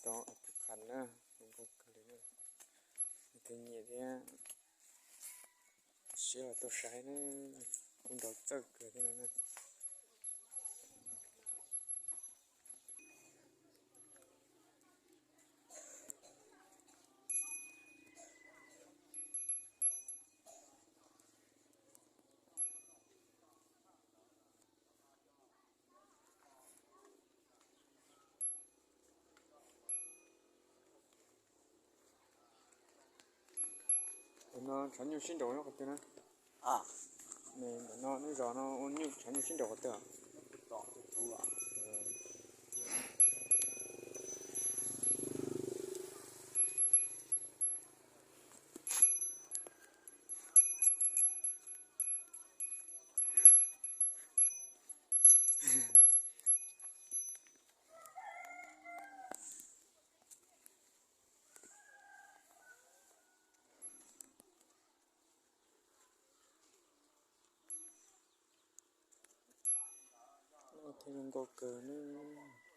Tau pub qhas na, zoo nkauj kawg li na. Leej twg nyiam thiab siab los tuaj saib na, kuj nrau txawj kawg thiab no na. Ntawm no tshav nyuj sib nraus nyob qhov twg na? Ntawm no nej zos no ua nyuj, tshav nyuj sib nraus qhov twg? Thiab zoo nkauj kawg nawb.